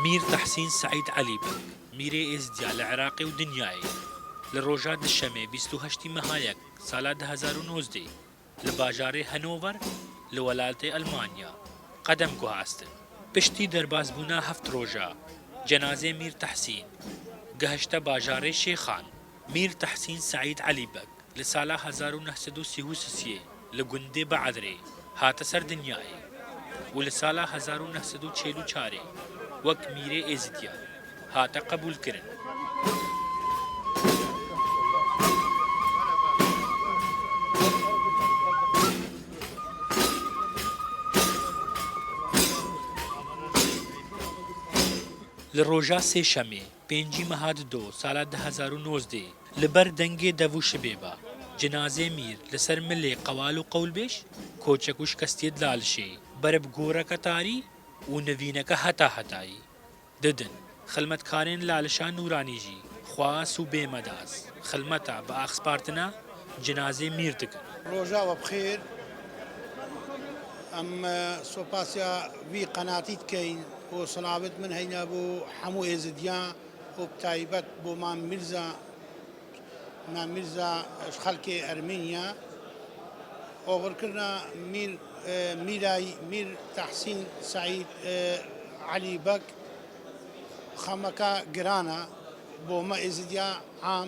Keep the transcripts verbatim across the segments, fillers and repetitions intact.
Mîr Tehsîn Seîd Elî Beg, mîrê Êzidiya li Iraqê û dinyayê, li roja dişemê bîst û heştî meha yek sala du hezar û nozdeh li bajarê Hanover li welatê Elmanya qedem guhastin. Piştî derbasbûna heft roja, cenazê Mîr Tehsîn gihişte bajarê Şêxan. Mîr Tehsîn Seîd Elî Beg li sala hezar û neh sed û sî û sisê li gundê Beedrê hate ser dinyayê û li sala hezar û neh sed û çel û çarê wek mîrê Êzidiyan hate qebûlkirin. Li roja sêşemê, pêncî meha dido, sala du hezar û nozdeh, li ber dengê dev û şibê ve, cinazê mîr li ser milê qewal û qewlbêj, koçek û şikestiyê dilalişê, ber bi goreke tarî û nivîneke heta hetayî didin. Xilmetkarên lalişa nûranî jî xwas û bêmedaz xilmeta bi axspartina cinazê mîr dikin. Roja we bi xêr. Em, e, sopasiya vî qenatî dikeyn û silavêt min heyne bo hemû Êzidiyan û bi taybet bo Mam Mîrza, Mam Mîrza ji xelkê Ermeniya. Oxirkirina Mîr, e, Mîrayî, Mîr Tehsîn Seîd, e, Elî Beg xemeka giran e bo me Êzidiya am.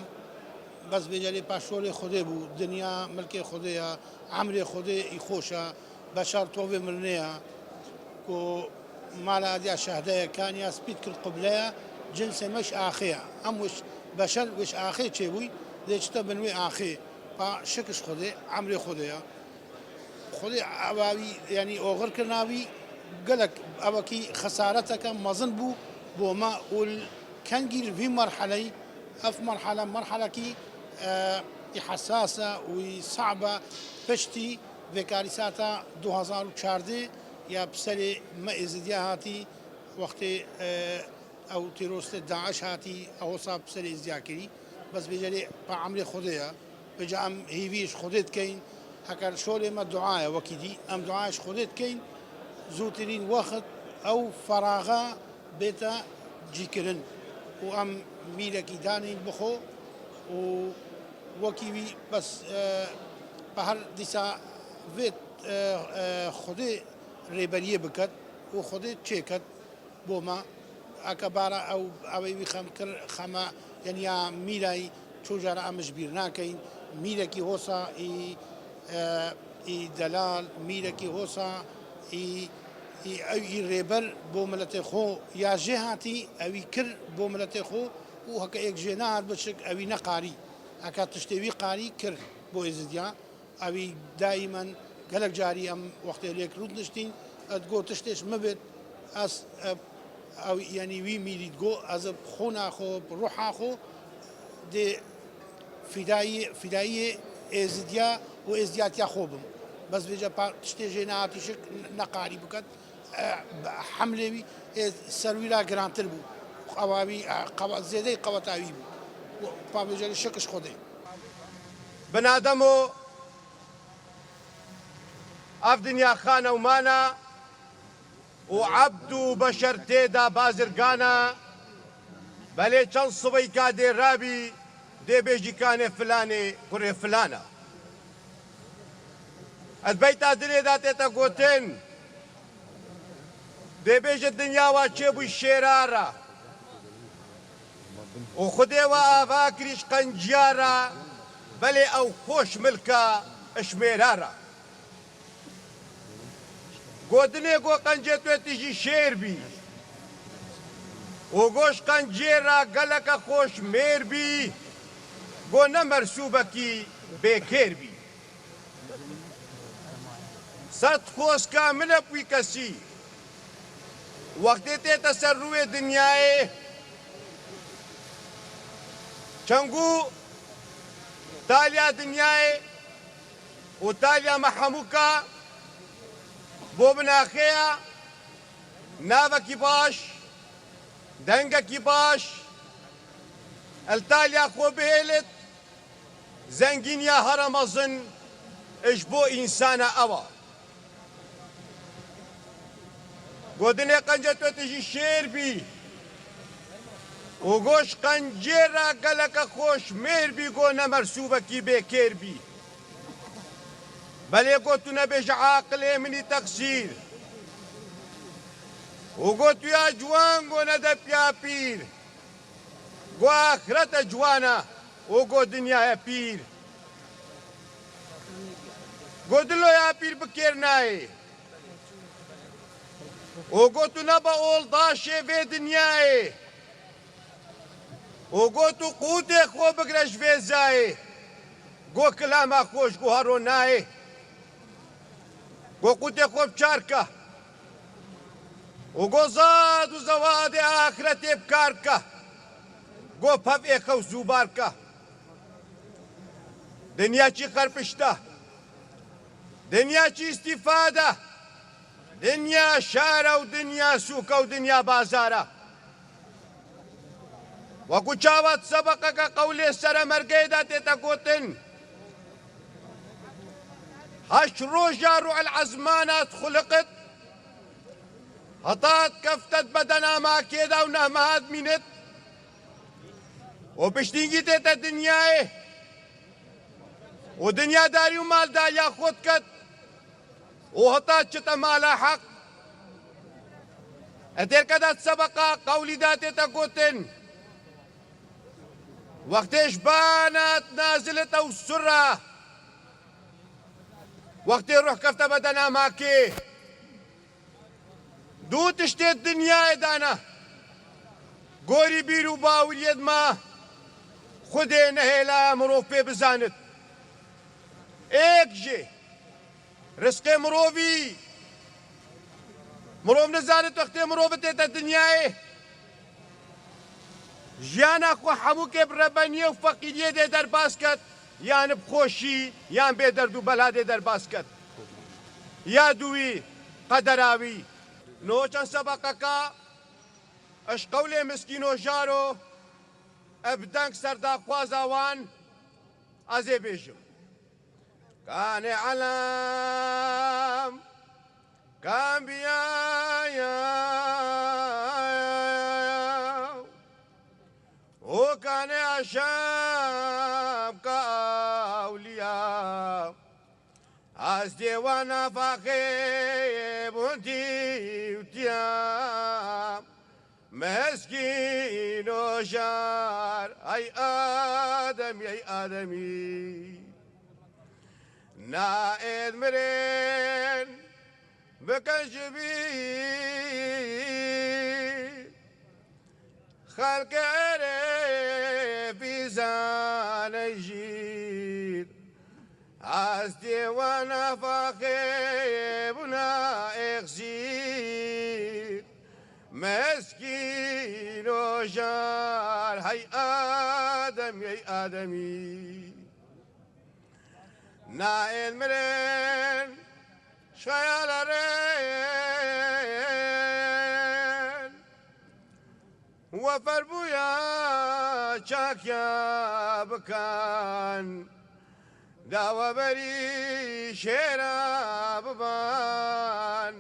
Bes bêje lê paşolê Xwedê bû, dinya milkê Xwedê ye, emrê Xwedê î xweş e, beşar tovê mirinê ye. Ku mala Adiya şehde ye, kaniya spî dikir qubleya, cinsê me ji axê ye. Em wiş beşer wiş axê çêbûy, dê çite bin wê axê. Pa şik ji Xwedê, emrê Xwedê ye. Xwedê eva wî, yanî oxirkirina wî gelek evekî xesareteke mezin bû bo me û li kengî li vî merheleyî, ev merhele, merhelekî, e, î hesas e û î sa'b e, piştî vê karîsata du hezar û çardeh ya bi serê me Êzidiya hatî, wextê, e, ew tîrostê DAIŞ hatî, ew wisa bi serê Êzidiya kirî. Bes bêje lê pa emrê Xwedê ye. Bêje em hîvî ji Xwedê dikeyn. Heker şolê me dua ye wekî dî. Em dua ji Xwedê dikeyn. Zûtirîn wext ew feraxa bête cîkirin. Û em mîrekî danîn bi xwe û wekî wî bes, e, bi her dîsa vê, e, e, Xwedê rêberiyê biket û Xwedê çêket bo me. Eke bara ew, ew ê wî xem kir, xeme, yanî ya mîrayî çû cara em ji bîr nakeyn. Mîrekî hosa î, e, î delal, mîrekî hosa î, î ew î rêber bo miletê xwe ya jê hatî, ew î kir bo miletê xwe û heke êk jê nehat biçik, ew î neqarî. Heke tiştê wî qarî kir bo Êzidiya. Ewî daîmen gelek carî em wextê lêk rûdiniştîn, e, digot tiştê ji min bêt, ez, e, ew, yanî wî mîrî digot, ez bi xûna xwe, bi ruha xwe dê fîdayî, fîdayiyê Êzidiya û êzdiyatiya xwe bim. Bes vêca pa tiştê jê nehatî şik neqarî biket. E, hemlê wî ê ser wî ra girantir bû. Qewa wî, e, qewa, zêdeyî qeweta wî bû. Pavêjê li şikiş Xwedê. Binademo ev dinya xane û mana û ebd û beşer tê de bazirgana, belê çend sibeyka dê rabî, dê bêjî kanê filanê kurê filana. Ez beyta dilê de tête gotin, dê bêje dinya wa çêbû şêra ra. Û Xwedê wa ava kirî ji qenciya ra, belê ew xweş milka ji mêra ra. Go dinê go qencê tu tijî şêr bî. Û go ji qencê ra geleke xweş mêr bî. Go ne mersûbekî bêkêr bî. Sed xoska min e bi wî kesî. Wextê tête ser rûyê dinyayê, çengû taliya dinyayê û taliya me hemûka bo binaxeya navekî baş, dengekî baş, el taliya xwe bihêlit, zengîniya here mezin ji bo însana ew a. Go dinê qencê tu tijî şêr bî. û go ji qencêra geleke xweş mêr bî, go ne mersûbekî bêkêr bî. Belê go tu nebêje aqilê min î teqsîr. Û go tu ya ciwan go nede piya pîr. Go axirete ciwana û go dinyaya pîr. Go dilo ya pîr bi kêr nayê. Û go tu nebe oldaşê vê dinyayê. Û go tu qûtê xwe bigre ji vê zayê. Go kilama xwe ji guharo nayê. Go qûtê xwe bi çar ke. Û go zad û zewadê axiretê bi kar ke. Go pevê xew zûbar ke. Dinya çî xerpişt e. Dinya çî îstîfade. Dinya şar e û dinya sûk e û dinya bazar e. Wekû çawa di sebeqeke qewlê seremergeyê de tête gotin, heşt roja rû el ezmana dixuliqit, heta dikefte di bedena makê de û nehmeha dimînit û piştîngî tête dinyayê û dinyadarî û maldariya xwe diket û heta çite mala heq. Etêrke de sebeqa qewlî de tête gotin, wextê ji bana nazilit ew sura, wextê ruh kefte bedena makê. Du tiştê dinyayê dane. Gorî bîr û bawiriyê dima Xwedê nehêla mirov pê bizanit. Êk jê rizqê mirovî, mirov nizanit wextê mirov tête dinyayê, jiyana xwe hemûkê bi rebeniyê û feqîriyê dê derbas ket, yan bi xweşî, yan bê derd û bela dê derbas ket. Ya dûî qedera wî. Niho çend sebeqeka, ez qewlê miskîno jaro, ez bi deng serdaxwaza wan, ez ê bêjim. Kanê elem, kan biyaya, û kanê eşem, ka ewliya. Ez dê wana faxê bûn dîwtiya. Meskîn û jar, ey Ademî, ey Ademî. Naêd mirên bikin ji bîr. Xelkê erê fîzane jîr. Ez dê wana faxê bûna êxzîr. Meskîn û jar, hey Ademî, hey Ademî. Naên mirên, şayala rên. We ferbûya çakiya bikan, dawe berî şêra biban.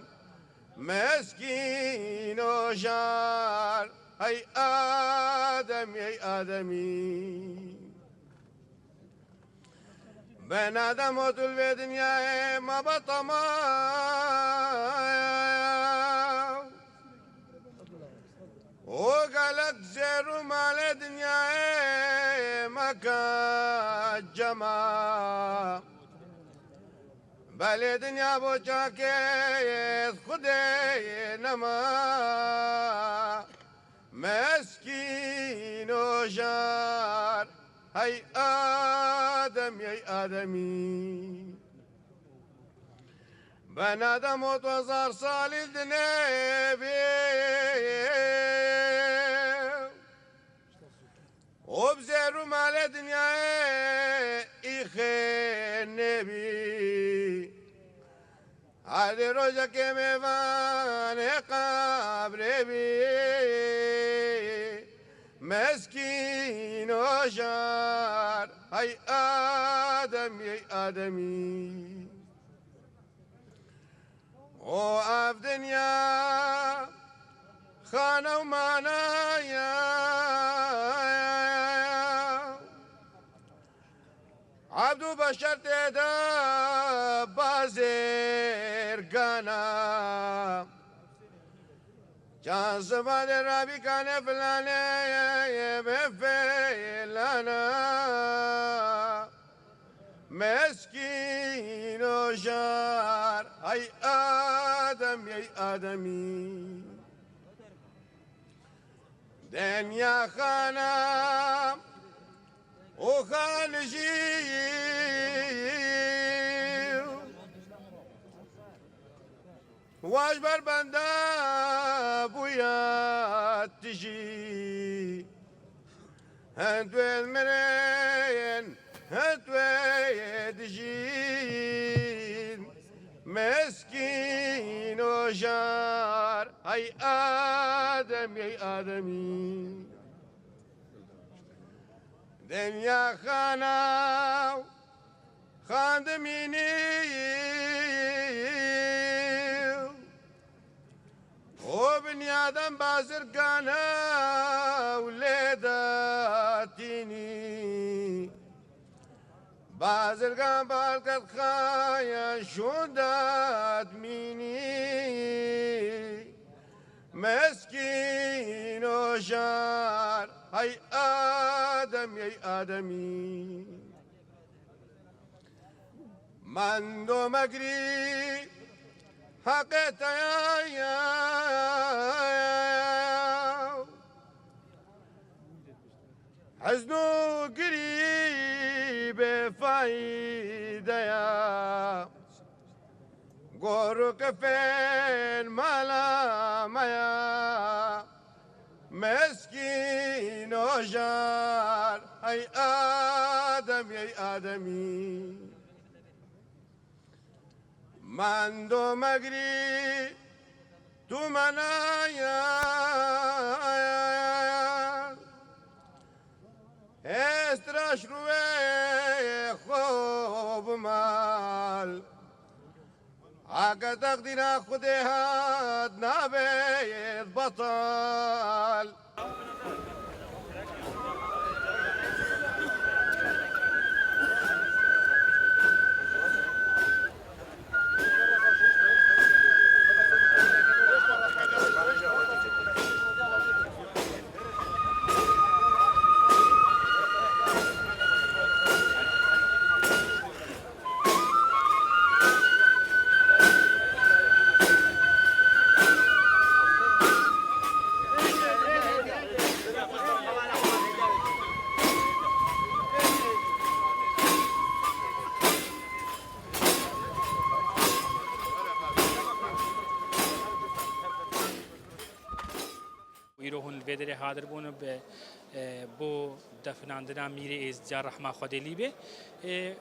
Meskîn û jar, hey Ademî, hey Ademî. Ben Adem û tu li vê dinyayê me be temav. Û gelek zêr û malê dinyayê me ke cema. Belê dinya bo çakê Xwedê nema. Meskîn û jar, hey Ademî, hey Ademî. Ben Adem û tu hezar salî dinê bê. Û bi zêr û malê dinyayê îxê nebî. Erdê rojekê mêvanê qabrê bî. Meskîn û jar, hey Ademî, hey Ademî. O ev dinya xane û manaya. Şertê de bazêrgana. Çansima de rabîkane filane be filana. Meskîn o jar, ay Adem, ay Ademî. Denya xana û xan jî waş ber benda bûya tijî. Hend wê mirên, hend wê dijîn. Meskîn o jar, ay Adem, ay Ademî. Denya xana û xandimînî û binyadan bazirgana û lê datînî. Bazirgan balket xaya şûn datmînî. Meskîn o jar, hay Adem, ey Ademî. Mendo megirî heqê te ya. Hezn û girî bêfayde ya. Gor û kefên mala me ya. Meskîn o jar, ey Adem, ey Ademî. Mendo megirî tu me naya. Hêst raş rûyê xwe bimal. Heke teqdîra Xwedê hat nabêt betal. Îro hûn li vê derê hadir bûn bi, e, bo definandina Mîrê Êzdiya rehma Xwedê lî bê. E,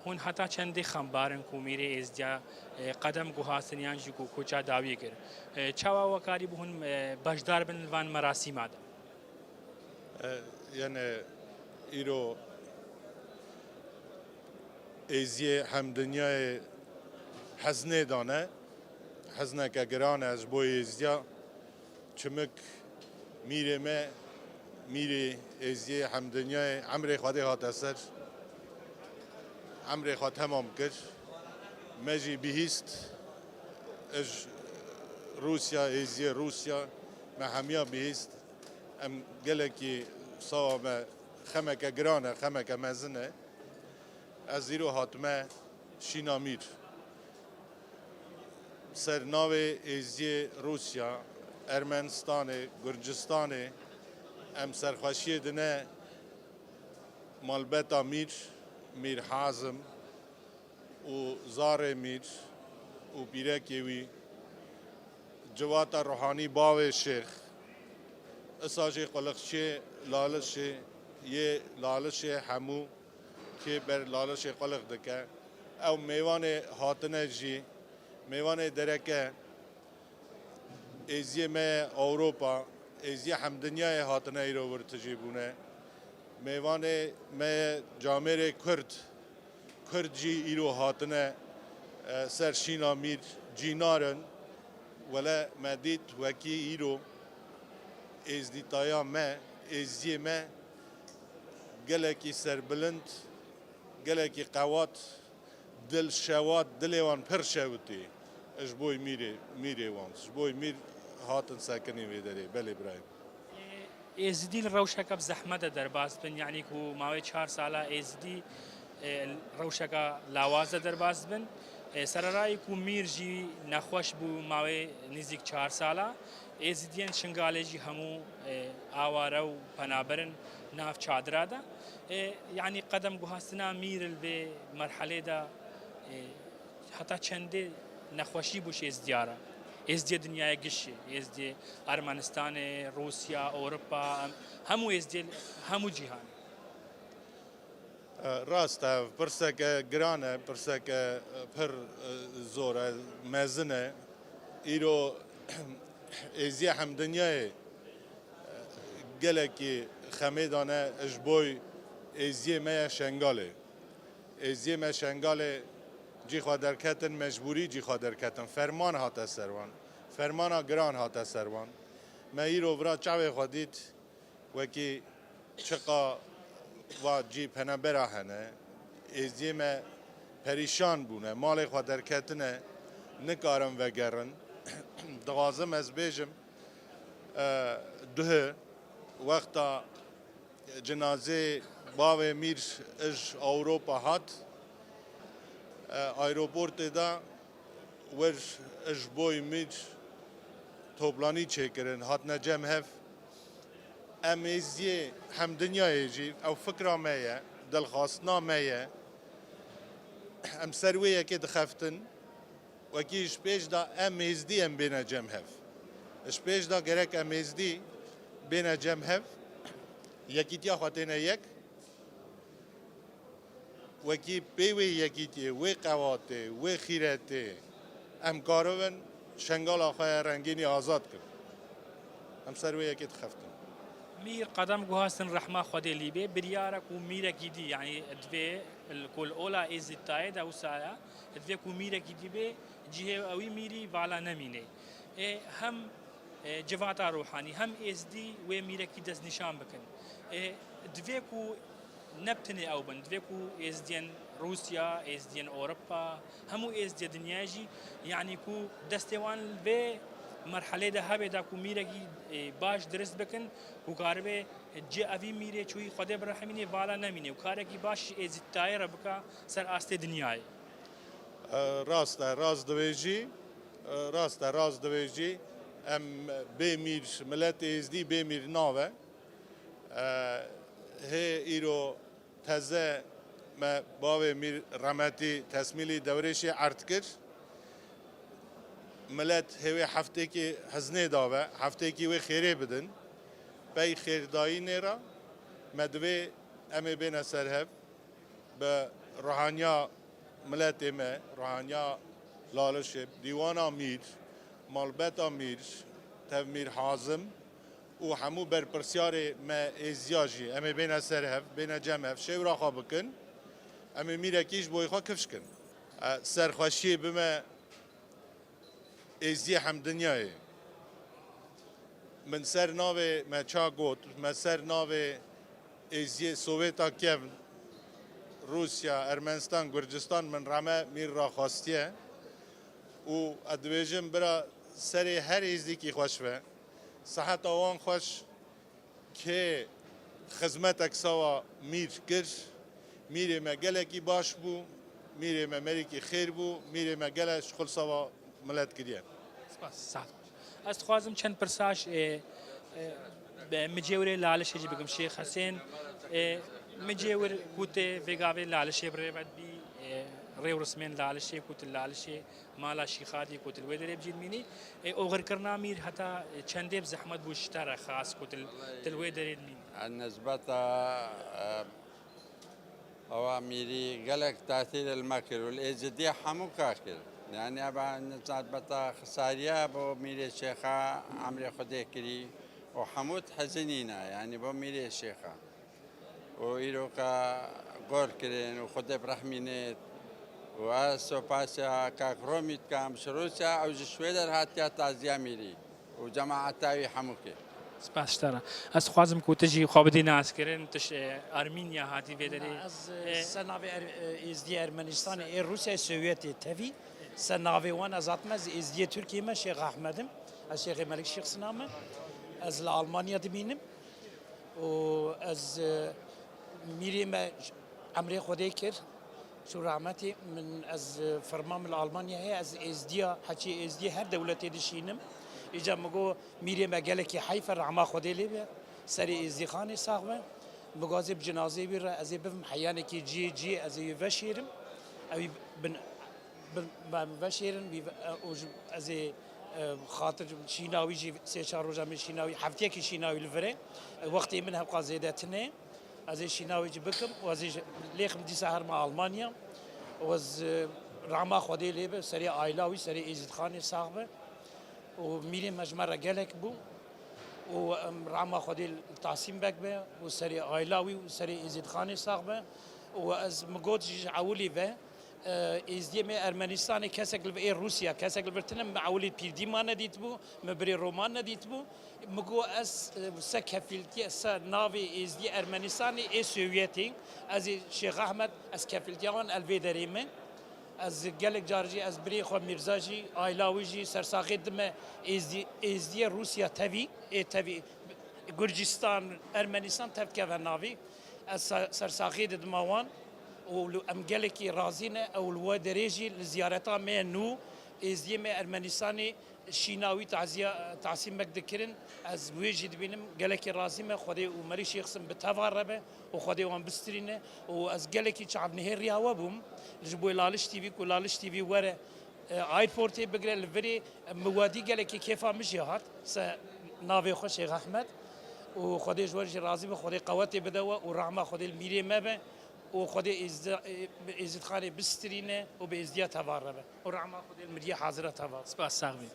hûn heta çendê xembar in ku Mîrê Êzdiya, e, qedem guhastin yan jî ku koça dawî kir? E, çawa we karî bû hûn, e, beşdar bin li van merasîma de? E, yani îro Êziyê hemdinyayê heznê dane, hezneke giran e ji bo Êziya. Çimik mîrê me, mîrê Êziyê hemdinyayê emrê Xwedê hate ser, emrê xwe temam kir. Me jî bihîst, ji Rûsya, Êziyê Rûsya, me hemiya bihîst. Em gelekî sawa me xemeke giran e, xemeke mezin e. Ez îro hatime Şîna Mîr. Ser navê Êziyê Rûsya, Ermenistanê, Gurcistanê em serxweşiyê dine malbeta Mîr, Mîr Hazim û zarê Mîr û pîrekê wî, civata ruhanî bavê Şêx, isa jî qulixçiyê Lalişê, yê Lalişê hemû kê ber Lalişê qulix dike. Ew mêvanê hatine jî, mêvanê dereke, Êziyê me ye Ewropa, Êziyê hemdinyayê hatine îro wir tijî bûne. Mêvanê me ye camêrê Kurd. Kurd jî îro hatine, e, ser Şîna Mîr cînar in. Wele me dît wekî îro êzdîtaya me, êziyê me gelekî serbilind, Gelekî qewat, dil şewat, dilê wan pir şewitî. Ji bo mîrê, mîrê wan, ji bo mîr hatin sekinî vê derê. Belê birayê. Êzidî li rewşeke bi zehmet de derbas bin, yanî ku mawê çar sala Êzidî, e, rewşeke lawaz de derbas bin. E, sererayî ku mîr jî nexweş bû mawê nêzîk çar sala, Êzidiyên Şingalê jî hemû, e, aware û penaber in nav çadira de. E, yanî qedem guhastina mîr li vê merhelê de, e, heta çendê nexweşî bû ji Êzidiya re. Êzidiyê dinyayê gişê, Êzidiyê Ermenistanê, Rûsya, Ewropa, em, hemû Êzidiyê, hemû cîhanê. E, rast e, pirseke giran e, pirseke, e, pir, e, zor e, mezin e. Îro Êziyê hemdinyayê, e, gelekî xemê dane ji boy Êziyê me ye Şengalê. Êziyê me Şengalê cî xwe derketin, mecbûrî cî xwe derketin. Ferman hate ser wan. Fermana giran hate ser wan. Me îro vira çavê xwe dît, wekî çiqa va cî penebera hene. Êziyê me perîşan bûne, malê xwe derketine, nikarin vegerin. Dixwazim ez bêjim, e, duhe wexta cinazê bavê Mîr ji Ewropa hat, e, aeroportê de wir ji boy Mîr toplanî çêkirin, hatine cem hev. Em êziyê hemdinyayê jî, ew fikra me ye, dilxastina me ye. Em ser wê yekê dixeftin. Wekî ji pêş de em êzdî em bêne cem hev. Ji pêş de gerek em êzdî bêne cem hev, yekîtiya xwe têne yek. Wekî pê wê yekîtiyê, wê qewatê, wê xîretê em karibin Şengala xwe ya rengînî azad kin. Em ser wê yekê dixeftin. Mîr qedem guhastin rehma Xwedê lî bê, biryar e ku mîrekî dî, yanî divê li ku li ola Êzîdtayê de wisa ye, divê ku mîrekî dî bê, cihê ewî mîrî vala nemînê. Ê, hem, e, civata ruhanî, hem êzdî wê mîrekî destnîşan bikin. Ê, divê ku ne bi tenê ew bin, divê ku êzdiyên Rûsya, êzdiyên Ewropa, hemû êzdiyê dinyayê jî, yanî ku destê wan li vê merhelê de hebe da ku mîrekî, e, baş dirist bikin, ku karibe cê evî mîrê çûyî Xwedê birehimînê vala nemînê û karekî baş ji Êzîdtayê re bika ser astê dinyayê. E, rast e, rast dibêjî, e, rast e, rast dibêjî. Em bê mîr, milet êzdî bê mîr nabe. E, hê îro teze me bavê mîr remetî tesmîlî dewrêşê erd kir. Milet hê wê heftêkî hiznê dabe, heftêkî wê xêrê bidin. Pey xêrdayînê re me divê em ê bêne ser hev. Bi ruhaniya miletê me, ruhaniya Lalişê, dîwana mîr, malbeta mîr, tev mîr Hazim û hemû berpirsyarê me êziya jî, em ê bêne ser hev, bêne cem hev, şêwra xwe bikin, em ê mîrekî ji boyê xwe kifş kin. E, serxweşiyê bime êziyê hemdinyayê. Min ser navê me ça got, me ser navê êziyê Sowêta Kevn, Rûsya, Ermenistan, Gurcistan, min reme mîr raxastiye û ez dibêjim bira serê her êzdîkî xweş be. Siheta wan xweş. Kê xizmetek sawa mîr kir, mîrê me gelekî baş bû, mîrê me merîkî xêr bû, mîrê me gelek ji xwe li sawa milet kiriye. Spas, sağ ol. Ez dixwazim çend pirsaş, e, e, be, micêwirê Lalişê jî bikim. Şêx Hesên, e, micêwir ku tê vê gavê Lalişê bi rêvet bî, e, rê û rismên Lalişê ku tu Lalişê mala Şîxadî ku tu li wê derê bi cî dimînî. E, oxirkirina mîr heta çendê bi zehmet bû ji te re xas ku tu tu li wê derê dimînî? Ez nisbeta, e, ewa mîrî gelek tasîr li me kir û li Êzidî hemû ka kir. Yanî eva nisbeta xisariya bo mîrê Şêxa emrê Xwedê kirî û hemû dihezinîne, yanî bo mîrê Şêxa. û îroka gor kirin û Xwedê birehmînêt. Û ez sopasiya kak Romî dikam ji Rûsya, ew ji Şwêder hatiya taziya mîrî û cemaeta wî hemû kê. Spas ji te re. Ez dixwazim ku tu jî xwe bidî naskirin, tu ji Armenya hatî vê derê. Ez e, ser navê Er- e, Êzdiyê Ermenistanê ê Rûsyayê Sovyetê tevî ser navê wan ez hatime, ez Êzdiyê Tirkiyê me Şêx Ehmed im. Ez Şêxê Melik Şêxsina me. Ez li Almanya dimînim û ez e, mîrê me emrê Xwedê kir. Şû rahmetê min ez e, firma min li Almanya heye, ez Êzdiya, heçê Êzdiyê her dewletê dişînim. Îca min got mîrê me gelekî heyf e, rehma Xwedê lê be, serê Êzdîxanê sax be. Min got ez ê bi cinazeyê wî re ez ê bibim heyanekî cihê cihê, ez ê wî veşêrim. Ew ê bin, bin, ben veşêrin, wî ve- e, û ji- ez ê e, xatir şîna wî jî sê çar roja min şîna wî, heftiyekî şîna wî li vir e. E, Wextê min hevqa zêde tune. Ez ê şîna wî jî bikim û ez ê ji- lêxim dîsa herma Almanya. Û ez e, rehma Xwedê lê be, serê aila wî, serê Êzîdxanê sax be. Û mîrê me ji me re gelek bû. Û em rehma Xwedê li Tahsîn Beg be û serê aila wî û serê Êzîdxanê sax be. Û ez mi got jî ji ewilî ve, e, Êzdiyê me Ermenistanê kesek li vir ê Rûsya, kesek li vir tune, min ewilî pîrdî ma nedîtibû, min birê Roman nedîtibû. Min got ez e, se kefîltiye, se navê Êzdiyê Ermenistanê ê Sovyetê, ez ê Şêx Ehmed, ez kefîltiya wan el vê derê me. Ez gelek car jî ez birê xwe Mîrza jî, aila wî jî sersaxê dime Êzdî, Êzdiyê Rûsya tevî, ê tevî Gurcistan, Ermenistan tevkeve navî. Ez sa- sersaxê didima wan û li- em gelekî razî ne ew li we derê jî li ziyareta me nû Êzdiyê me Ermenistanê şîna wî taziya Tahsîn Beg dikirin. Ez wê jî dibînim gelekî razî me. Xwedê û Melî Şêxsin bi teva re be û Xwedê wan bistirîne û ez gelekî çavnihêriya we bûm ji bo Laliş T V ku Laliş T V were e, airportê bigire li virê, e, min wedî gelekî kêfa min jî hat se navê xwe Şêx Ehmed û Xwedê ji we jî razî be, Xwedê qewetê bide we û rehma Xwedê li mîrê me be û Xwedê Êzdi- e, bi Êzidxanê bistirîne û bi Êzdiya teva re be û rehma Xwedê li miriyê hazira teva be. Spas, sax bî.